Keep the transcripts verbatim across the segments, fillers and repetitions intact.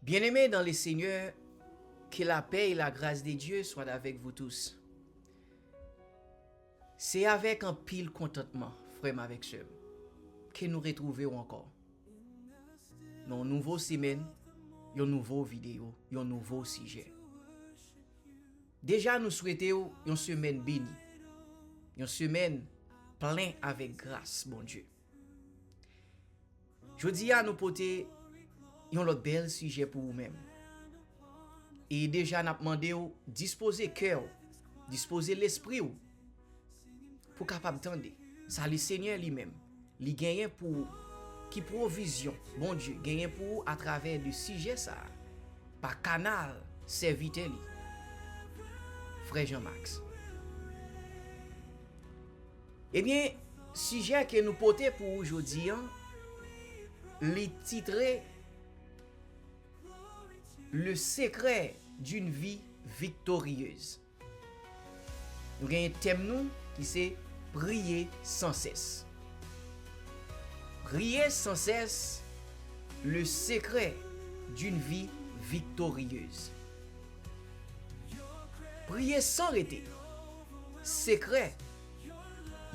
Bien-aimés dans le Seigneur, que la paix et la grâce de Dieu soient avec vous tous. Se avèk anpil kontantman, frè m avèk sè m, ke nou retwouve w ankò nan yon nouvo semèn, yon nouvo videyo, yon nouvo sijè. Deja, nou swete w yon semèn beni, yon semèn plen avèk gras Bondye. Jodi a, nou pote yon lòt bèl sijè pou ou menm. E deja, n ap mande w dispoze kè w, dispoze lespri w pou w kapab tande sa Lesenyè li menm li genyen pou ou, ki pwovizyon Bondye genyen pou ou atravè de sijè sa a, pa kanal sèvitè li, frè Jean Max. Ebyen, sijè ke nou pote pou ou jodi a, li titre Le secret d'une vie victorieuse. Nou genyen tèm nou ki se priye san sès. Priye san sès, le secret d'une vie victorieuse. Priye san rete, sekrè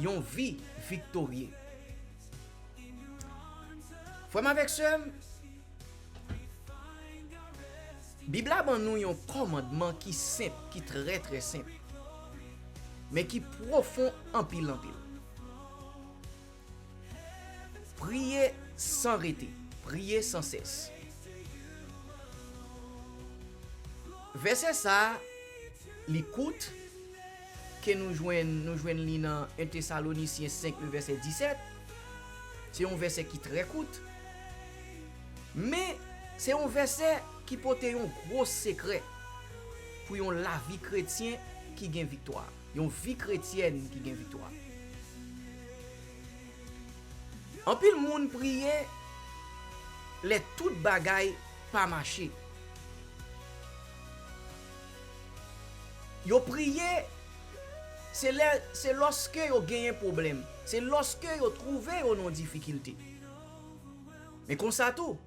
yon vi viktorye. Frè m avèk sè m, Bib la ban nou yon kòmandman ki senp, ki trè, trè senp, men ki pwofon anpil, anpil. Priye san rete, priye san sès. Vèsè sa a, li kout, ke nou jwenn, nou jwenn li nan en Tesalonisyen senk, le vèsè disèt. Se yon vèsè ki trè kout, men se yon vèsè ki pote yon gwo sekrè pou yon lavi kretyen ki gen viktwa, yon vi kretyèn ki gen viktwa. Anpil moun priye lè tout bagay pa mache. Yo priye, se lè, se lòske yo genyen pwoblèm, se lòske yo twouve yo nan difikilte. Men konsa tou,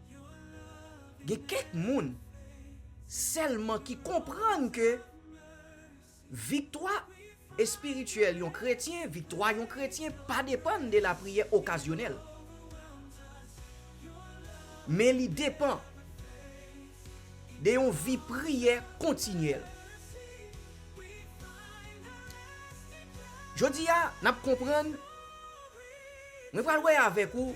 gen kèk moun sèlman ki konprann ke viktwa espirityèl yon kretyen, viktwa yon kretyen pa depann de lapriyè okazyonèl, men li depann de yon vi priyè kontinyèl. Jodi a, n ap konprann, mwen pral wè avèk ou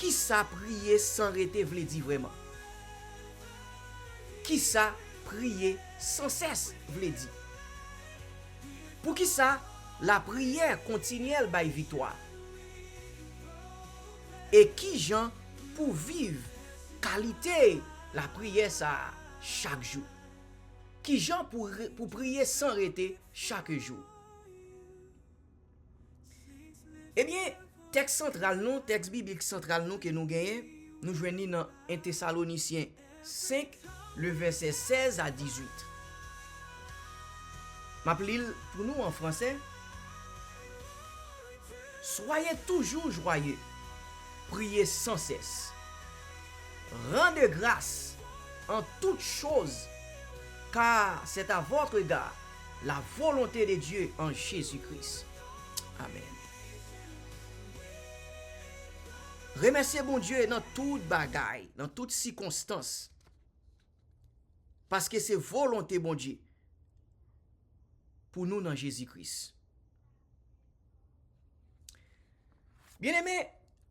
kisa priye san rete vle di vrèman. Kisa priye san sès vle di? Poukisa lapriyè kontinyèl bay viktwa? E kijan pou viv kalite lapriyè sa a chak jou? Kijan pou re-, pou priye san rete chak jou? Ebyen, tèks santral nou, tèks biblik santral nou ke nou genyen, nou jwenn li nan en Tesalonisyen senk, le vèsè sèz a dizuit. M ap li l pou nou an fransè. Soyez toujours joyeux, priez sans cesse. Rendez grâce en toutes choses, car c'est à votre égard la volonté de Dieu en Jésus-Christ. Amèn. Remèsye Bondye nan tout bagay, nan tout sikonstans, paske se volonte Bondye pou nou nan Jezi Kris. Byeneme,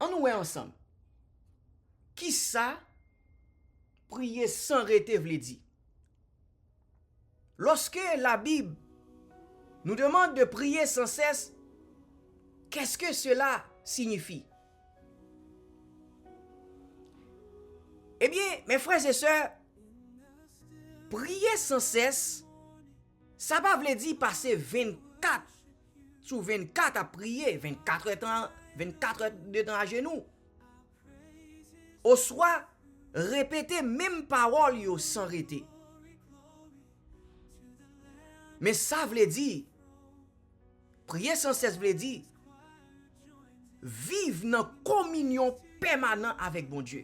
ann nou wè ansanm. Kisa priye san rete vle di? Lorsque la Bible nous demande de prier sans cesse, qu'est-ce que cela signifie? Ebyen, mes frères et sœurs, priye san sès, sa pa vle di pase vennkat sou vennkat ap priye, vennkat è tan, vennkat è de tan ajenou. Oswa repete menm pawòl yo san rete. Men sa vle di, priye san sès vle di, viv nan kominyon pèmanan avèk Bondye.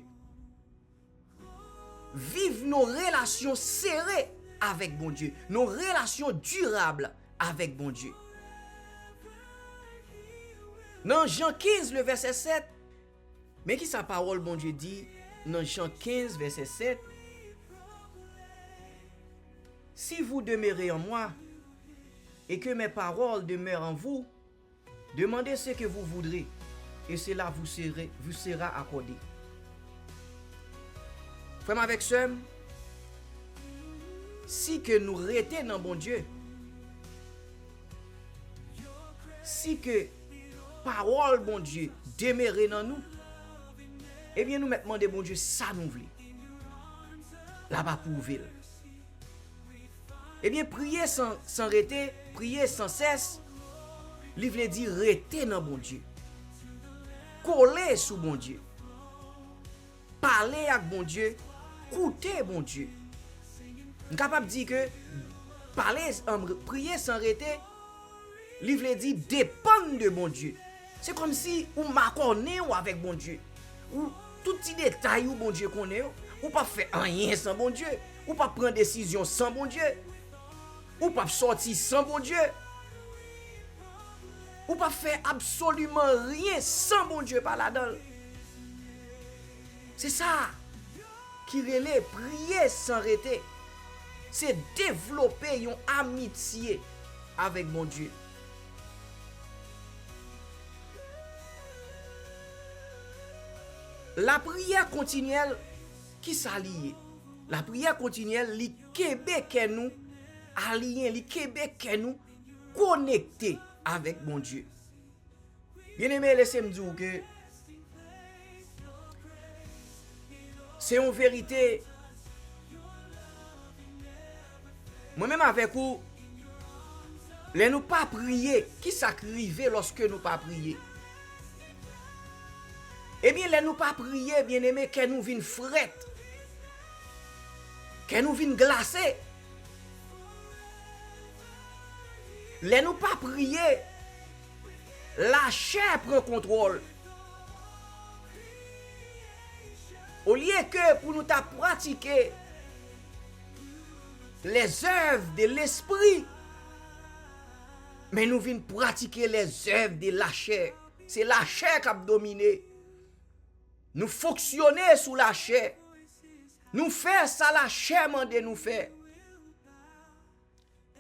viv yon relasyon sere avèk Bondye, yon relasyon dirab avèk Bondye. Nan Jan kenz, le vèsè sèt, men ki sa pawòl Bondye di nan Jan kenz, vèsè sèt, Si vous demeurez en moi, et que mes paroles demeurent en vous, demandez ce que vous voudrez, et cela vous sera, vous sera accordé. Frè m avèk sè m, si ke nou rete nan Bondye, si ke pawòl Bondye demere nan nou, ebyen, nou mèt mande Bondye sa nou vle. L ap apwouve l. Ebyen, priye san, san rete, priye san sès, li vle di rete nan Bondye. Kole sou Bondye. Pale ak Bondye, koute Bondye. M kapab di ke pale, em, priye san rete, li vle di depann de Bondye. Se kòmsi ou makònen w avèk Bondye. Ou, tout ti detay ou Bondye konnen yo. Ou p ap fè anyen san Bondye. Ou p ap pran desizyon san Bondye. Ou p ap sòti san Bondye. Ou p ap fè absoliman ryen san Bondye pa ladan l. Se sa ki rele priye san rete. Se devlope yon amitye avèk Bondye. Lapriyè kontinyèl, ki sa li ye? Lapriyè kontinyèl, li kenbe kè nou aliyen, li kenbe kè nou konekte avèk Bondye. Byeneme, lese m di w ke se yon verite. Mwen menm avèk ou, lè nou pa priye, ki sa k rive lòske nou pa priye? Ebyen, lè nou pa priye, byeneme, kè nou vin frèt. Kè nou vin glase. Lè nou pa priye, lachè pran kontwòl. Olye ke pou nou ta pratike les œuvres de l'esprit, men nou vin pratike les œuvres de la chair. Se lachè k ap domine. Nou fonksyone sou lachè. Nou fè sa lachè mande nou fè.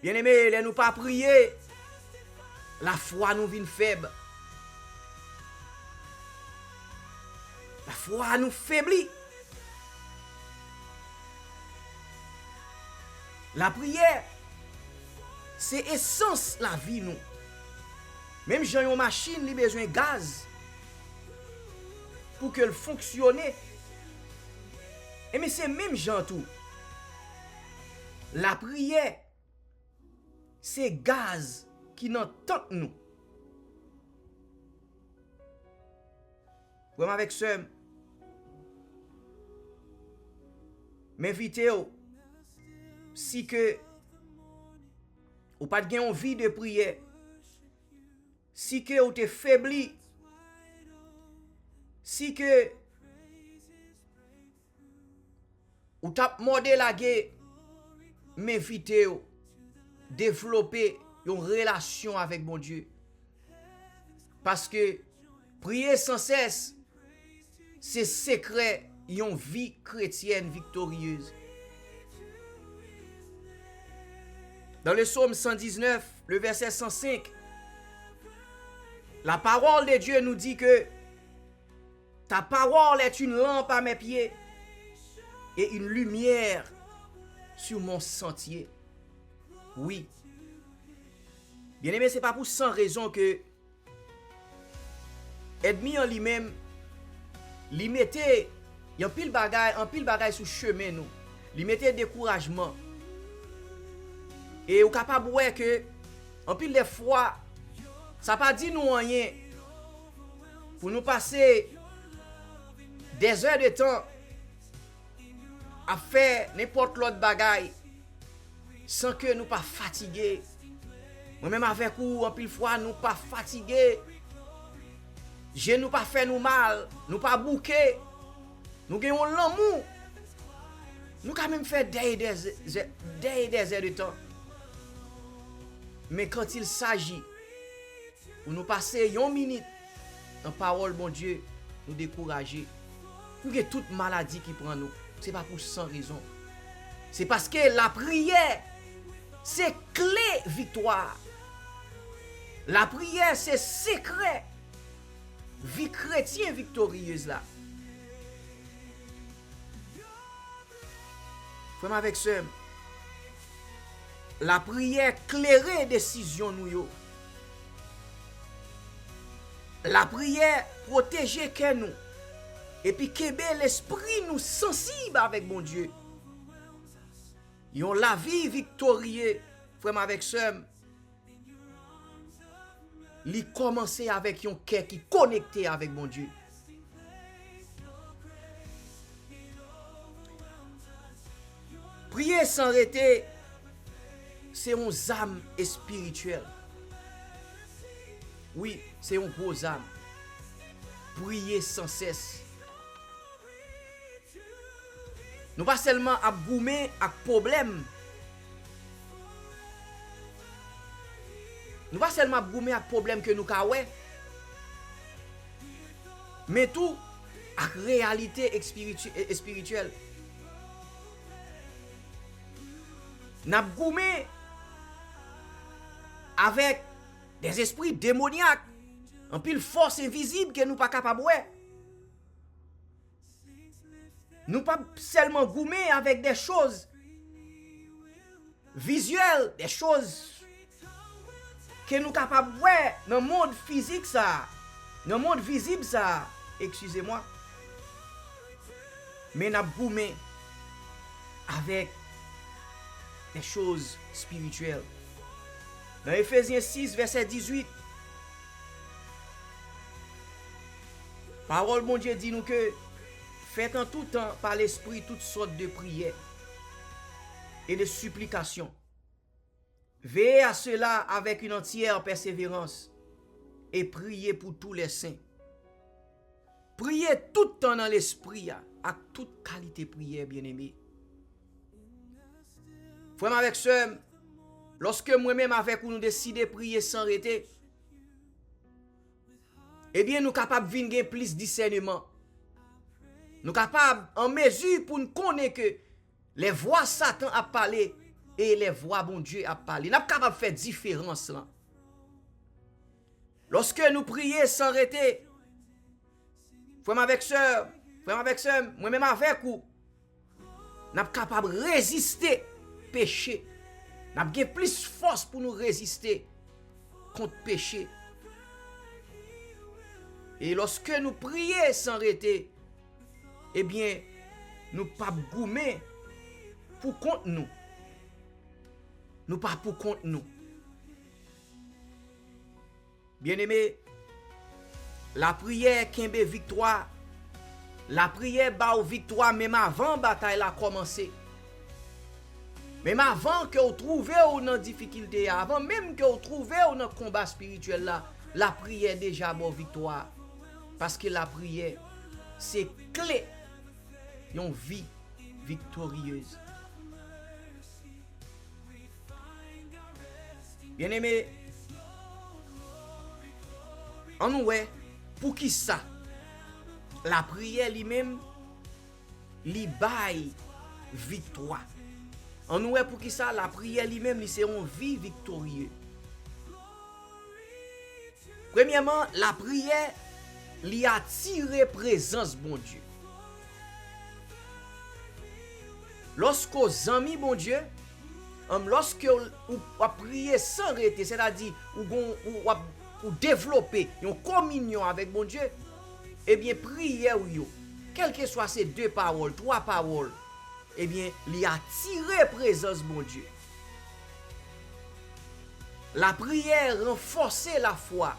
Byeneme, lè nou pa priye, lafwa nou vin fèb. Lafwa nou febli. Lapriyè, se esans lavi nou. Menm jan yon machin li bezwen gaz pou ke l fonksyone, ebyen, se menm jan tou. Lapriyè, se gaz ki nan tank nou. Frè m avèk sè m, m envite w, si ke ou pa t gen yon vi de priyè, si ke ou te febli, si ke ou t ap mòde lage, m envite w devlope yon relasyon avèk Bondye. Paske priye san sès, se sekrè yon vi kretyèn viktoriyez. Dans le psaume cent dix-neuf, le verset cent cinq, la parole de Dieu nous dit que Ta parole est une lampe à mes pieds et une lumière sur mon sentier. Wi. Byeneme, se pa pou san rezon ke ènmi an li menm, li mete anpil bagay, anpil bagay sou chemen nou. Li mete dekourajman. E ou kapab wè ke anpil de fwa, sa pa di nou anyen pou nou pase dèzè de tan ap fè nenpòt lòt bagay san ke nou pa fatige. Mwen menm avèk ou, anpil fwa, nou pa fatige. Je nou pa fè nou mal, nou pa bouke. Nou gen yon lanmou Nou ka menm fè dè e dè zè, dè e dè zè de tan. Men quand il s'agit pou nou pase yon minit nan pawòl Bondye, nou dekouraje. Nou gen tout maladi ki pran nou. Se pa pou san rezon. Se paske lapriyè se kle viktwa. Lapriyè se sekrè vi kretyen viktoriyez la. Frè m avèk sè m, lapriyè klere desizyon nou yo. Lapriyè pwoteje kè nou epi kenbe lespri nou sansib avèk Bondye. Yon lavi viktoriye, frè m avèk sè m, li kòmanse avèk yon kè ki konekte avèk Bondye. Priye san rete se yon zam espirityèl. Wi, se yon gwo zam. Priye san sès. Nou pa sèlman ap goumen ak pwoblèm. Nou pa sèlman ap goumen ak pwoblèm ke nou ka wè, men tou ak reyalite ekspiritu-, e-, espirityèl. N ap goumen avèk dèzespri demonyak, anpil fòs envizib ke nou pa kapab wè. Nou p ap sèlman goumen avèk de choz vizyèl, de choz ke nou kapab wè nan mond fizik sa a, nan mond vizib sa a, eskize mwa. Men n ap goumen avèk de choz espirityèl. Nan Efezyen sis, vèsè dizuit, pawòl Bondye di nou ke, faites en tout temps par l'Esprit toutes sortes de prières et de supplications. Veillez à cela avec une entière persévérance et priez pour tous les saints. Priye tout tan nan Lespri a, ak tout kalite priyè, byeneme. Frè m avèk sè m, lòske mwen menm avèk ou nou deside priye san rete, ebyen, nou kapab vin gen plis disèneman. Nou kapab an mezi pou n konnen ke lè vwa Satan ap pale e lè vwa Bondye ap pale. N ap kapab fè diferans lan. Lòske nou priye san rete, frè m avèk sè, frè m avèk sè m, mwen menm avèk ou, n ap kapab reziste peche. N ap gen plis fòs pou nou reziste kont peche. E lòske nou priye san rete, ebyen, nou p ap goumen pou kont nou. Nou pa pou kont nou. Byeneme, lapriyè kenbe viktwa. Lapriyè ba w viktwa menm avan batay la kòmanse. Menm avan ke w twouve w nan difikilte a, avan menm ke w twouve w nan konba espirityèl la, lapriyè deja ba w viktwa. Paske lapriyè se kle yon vi viktoriyez. Byeneme, ann nou wè poukisa lapriyè li menm li bay viktwa. Ann nou wè poukisa lapriyè li menm li se yon vi viktorye. Premyèman, lapriyè, li atire prezans Bondye. Lòske w zanmi Bondye, ann, lòske w, ou ap priye san rete, sètadi ou gon, ou, w ap, ou devlope yon kominyon avèk Bondye, ebyen, priyè w yo, kèlkeswa se de pawòl, twa pawòl, ebyen, li atire prezans Bondye. Lapriyè ranfòse lafwa.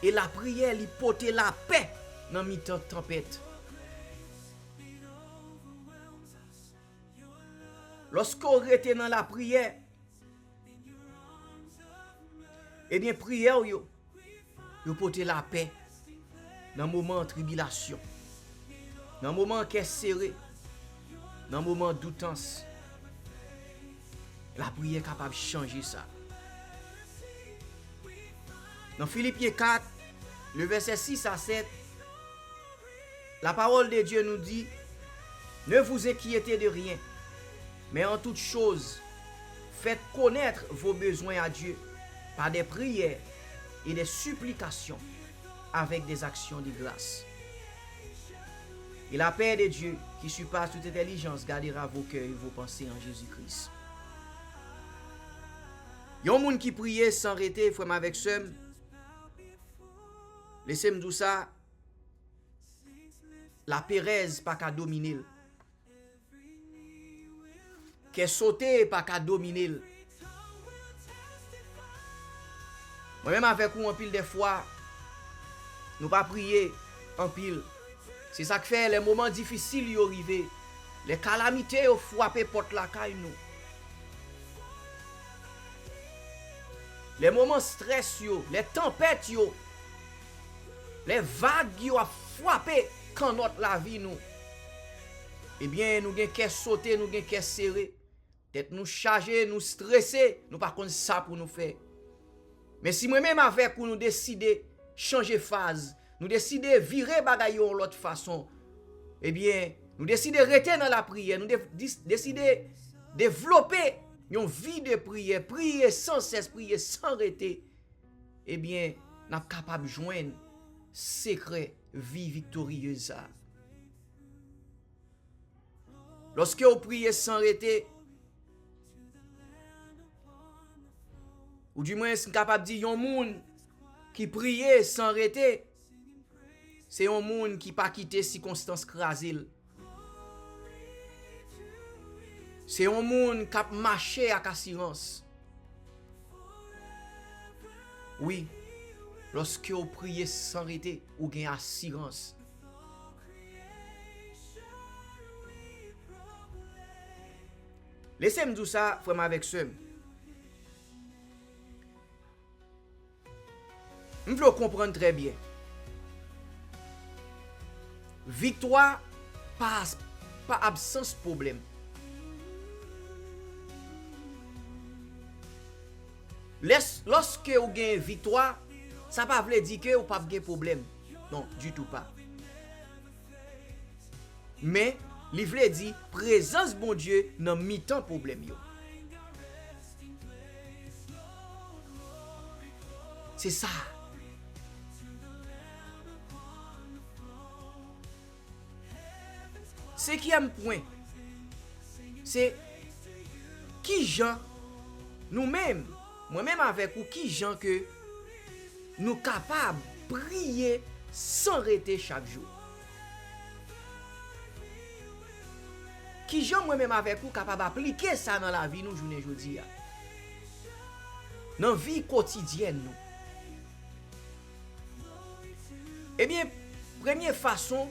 E lapriyè, li pote lapè nan mitan tanpèt. Lòske w rete nan lapriyè, ebyen, priyè w yo, yo pote lapè nan moman tribilasyon, nan moman kè sere, nan moman doutans. Lapriyè kapab chanje sa. Nan Filipyen kat, le vèsè sis a sèt, la parole de Dieu nous dit, ne vous inquiétez de rien, mais en toute chose, faites connaître vos besoins à Dieu par des prières et des supplications avec des actions de grâce. Et la paix de Dieu, qui surpasse toute intelligence, gardera vos cœurs et vos pensées en Jésus-Christ. Yon moun ki priye san rete, frè m avèk sè m, lese m di w sa, laperèz pa ka domine l. Kè sote pa ka domine l. Mwen menm avèk ou, anpil de fwa, nou pa priye anpil. Se sa k fè lè moman difisil yo rive, lè kalamite yo frape pòt lakay nou, lè moman strès yo, lè tanpèt yo, lè vag yo ap frape kannòt lavi nou, ebyen, nou gen kè sote, nou gen kè sere. Tèt nou chaje, nou strese, nou pa konn sa pou nou fè. Men si mwen menm avèk ou nou deside chanje faz, nou deside vire bagay yo yon lòt fason, ebyen, nou deside rete nan lapriyè, nou de-, dis-, deside devlope yon vi de priyè, priye san sès, priye san rete, ebyen, n ap kapab jwenn sekrè vi viktoriyez sa a. Lòske w priye san rete, oudimwens, m kapab di yon moun ki priye san rete, se yon moun ki pa kite sikonstans kraze l. Se yon moun k ap mache ak asirans. Wi, lòske w priye san rete, ou gen asirans. Lese m di w sa, frè m avèk sè m. M vle w konprann trè byen. Viktwa pa, pa absans pwoblèm. Lès-, lòske ou gen viktwa, sa pa vle di ke ou p ap gen pwoblèm. Non, ditou pa. Men, li vle di prezans Bondye nan mitan pwoblèm yo. Se sa. Senkyèm pwen, se kijan nou menm, mwen menm avèk ou, kijan ke nou kapab priye san rete chak jou. Kijan mwen menm avèk ou kapab aplike sa nan lavi nou jounen jodi a? Nan vi kotidyèn nou. Ebyen, premye fason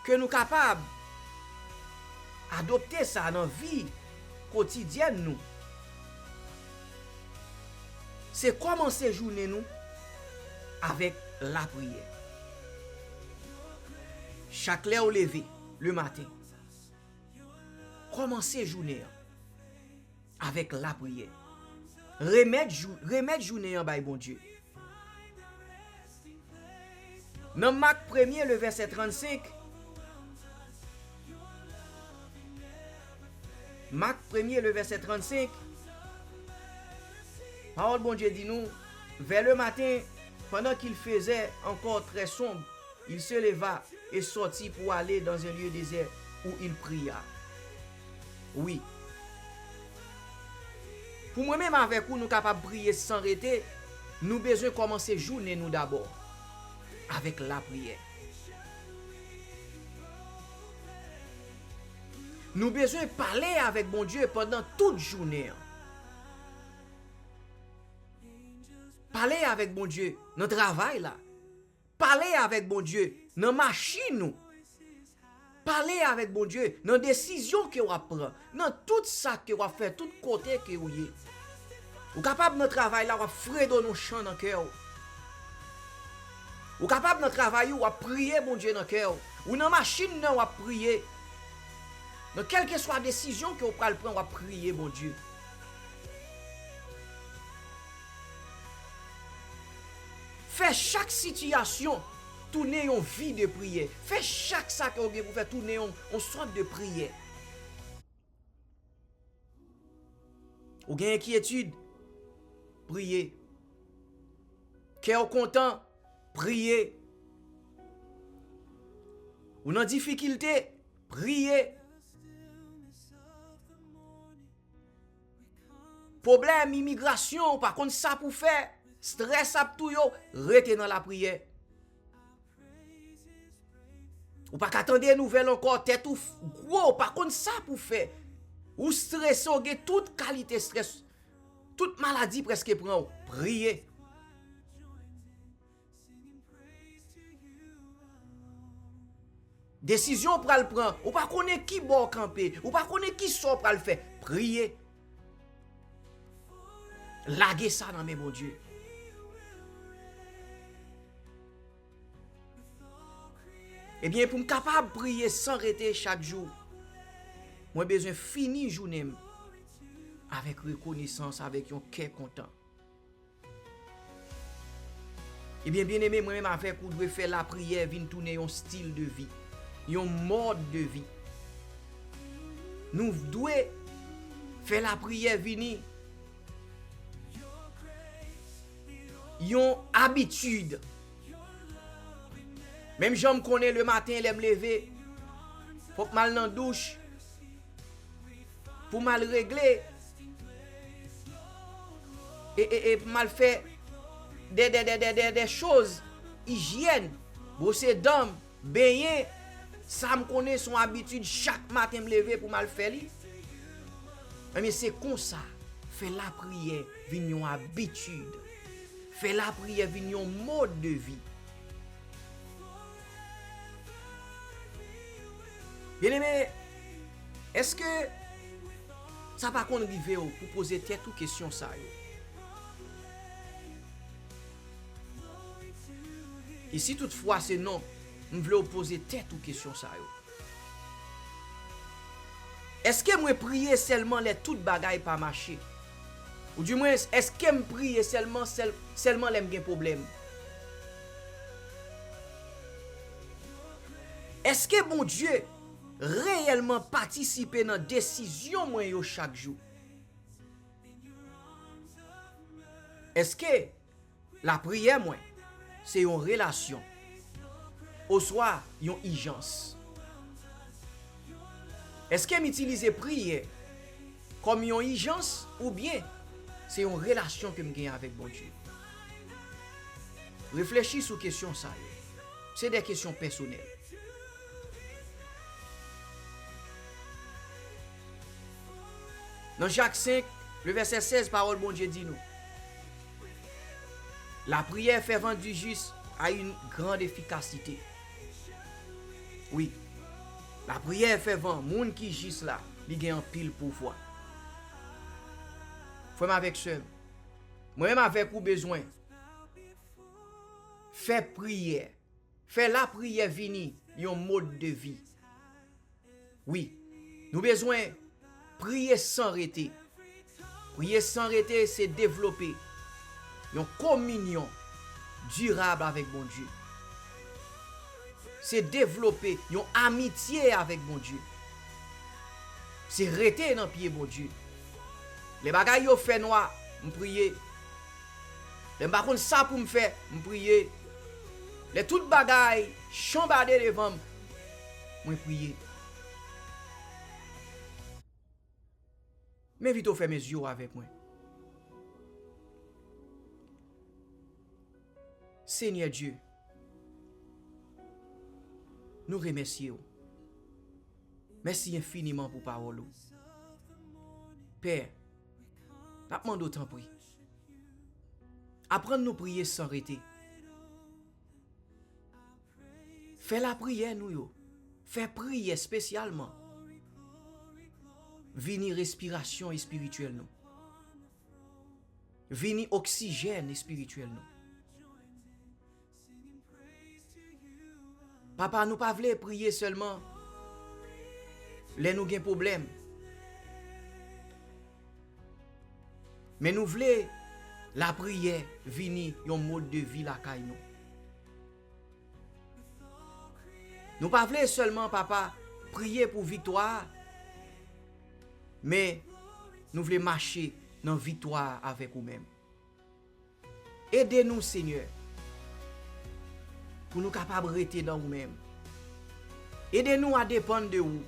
ke nou kapab adopte sa nan vi kotidyèn nou, se kòmanse jounen nou avèk lapriyè. Chak lè w leve le maten, kòmanse jounen an avèk lapriyè. Remèt jou-, remèt jounen an bay Bondye. Nan Mak premye, le vèsè trannsenk, Mak premye, le vèsè trannsenk, pawòl Bondye di nou, vers le matin, pendant qu'il faisait encore très sombre, il se leva et sortit pour aller dans un lieu désert où il pria. Wi. Pou mwen menm avèk ou, nou kapab priye san rete, nou bezwen kòmanse jounen nou dabò avèk lapriyè. Nou bezwen pale avèk Bondye pandan tout jounen an. Pale avèk Bondye nan travay la. Pale avèk Bondye nan machin ou. Pale avèk Bondye nan desizyon ke w ap pran, nan tout sa ke w ap fè, tout kote ke w ye. Ou kapab nan travay la, w ap fredone yon chan nan kè w. Ou kapab nan travay ou, w ap priye Bondye nan kè w. Ou nan machin nan, w ap priye. Nan kèlkeswa desizyon ke w pral pran, w ap priye Bondye. Fè chak sitiyasyon tounen yon vi de priyè. Fè chak sa ke w gen pou fè tounen yon, yon sòt de priyè. Ou gen enkyetid, priye. Kè w kontan, priye. Ou nan difikilte, priye. Pwoblèm imigrasyon, ou pa konn sa pou fè, strès ap touye w, rete nan lapriyè. Ou pa ka tande nouvèl ankò, tèt ou f- gwo, ou pa konn sa pou fè. Ou strese, ou gen tout kalite strès. Tout maladi prèske pran w. Priye. Desizyon w pral pran, ou pa konnen ki bò w kanpe, ou pa konnen ki sa w pral fè. Priye. Lage sa nan men Bondye. Ebyen, pou m kapab priye san rete chak jou, mwen bezwen fini jounen m avèk rekonesans, avèk yon kè kontan. Ebyen, byeneme, mwen menm avèk ou dwe fè lapriyè vin tounen yon stil de vi, yon mòd de vi. Nou dwe fè lapriyè vini yon abitid. Menm jan m konnen lematen, lè m leve, fòk m al nan douch pou m al regle e, e, e pou m al fè de, de, de, de, de, de choz ijyèn, bwose dan m, benyen, sa m konnen se yon abitid, chak maten m leve pou m al fè li. Ebyen, se konsa, fè lapriyè vin yon abitid. Fè lapriyè vin yon mòd de vi. Byeneme, èske sa pa konn rive w pou poze tèt ou kesyon sa yo? E si toutfwa se non, m vle w poze tèt ou kesyon sa yo. Èske mwen priye sèlman lè tout bagay pa mache? Oudimwens, èske m priye sèlman, sèl, sèlman lè m gen pwoblèm? Èske Bondye reyèlman patisipe nan desizyon mwen yo chak jou? Èske lapriyè mwen se yon relasyon oswa yon ijans? Èske m itilize priyè kòm yon ijans oubyen se yon relasyon ke m genyen avèk Bondye? Reflechi sou kesyon sa yo. Se de kesyon pèsonèl. Nan Jak senk, le vèsè sèz, pawòl Bondye di nou, la prière fervente du juste a une grande efficacité. Wi, lapriyè fèvan moun ki jis la, li gen anpil pouvwa. Frè m avèk sè m, mwen menm avèk ou bezwen fè priyè, fè lapriyè vini yon mòd de vi. Wi, nou bezwen priye san rete. Priye san rete, se devlope yon kominyon dirab avèk Bondye. Se devlope yon amitye avèk Bondye. Se rete nan pye Bondye. Lè bagay yo fè nwa, m priye. Lè m pa konn sa pou m fè, m priye. Lè tout bagay chanbade devan m, mwen priye. M envite w fèmen zye w avèk mwen. Senyè Dye, nou remèsye w. Mèsi enfiniman pou pawòl ou. Pè, n ap mande w tanpri, aprann nou priye san rete. Fè lapriyè nou yo, fè priyè espesyalman vini respirasyon espirityèl nou, vini oksijèn espirityèl nou. Papa, nou pa vle priye sèlman lè nou gen pwoblèm. Men nou vle lapriyè vini yon mòd de vi lakay nou. Nou pa vle sèlman, Papa, priye pou viktwa a, men nou vle mache nan viktwa a avèk ou menm. Ede nou, Senyè, pou nou kapab rete nan ou menm. Ede nou a depann de ou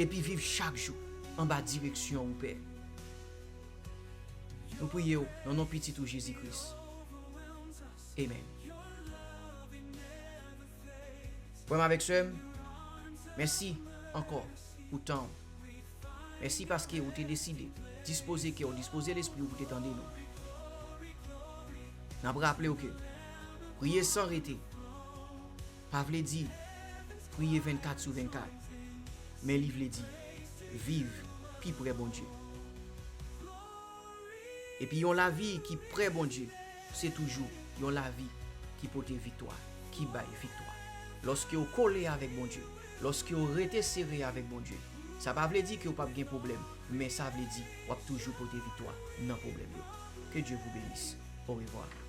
epi viv chak jou anba direksyon ou, Pè. Nou priye w nan non pitit ou, Jezi Kris. Amen. Frè m avèk sè m, mèsi ankò pou tan w. Mèsi paske ou te deside dispoze kè w, dispoze lespri w pou te tande nou. N ap raple w ke priye san rete pa vle di priye vennkat sou vennkat, men li vle di viv pi pre Bondye. Epi yon lavi ki pre Bondye, se toujou yon lavi ki pote viktwa, ki bay viktwa. Lòske w kole avèk Bondye, lòske w rete sere avèk Bondye, sa pa vle di ke w p ap gen pwoblèm, men sa vle di w ap toujou pote viktwa nan pwoblèm yo. Que Dieu vous bénisse. Au revoir.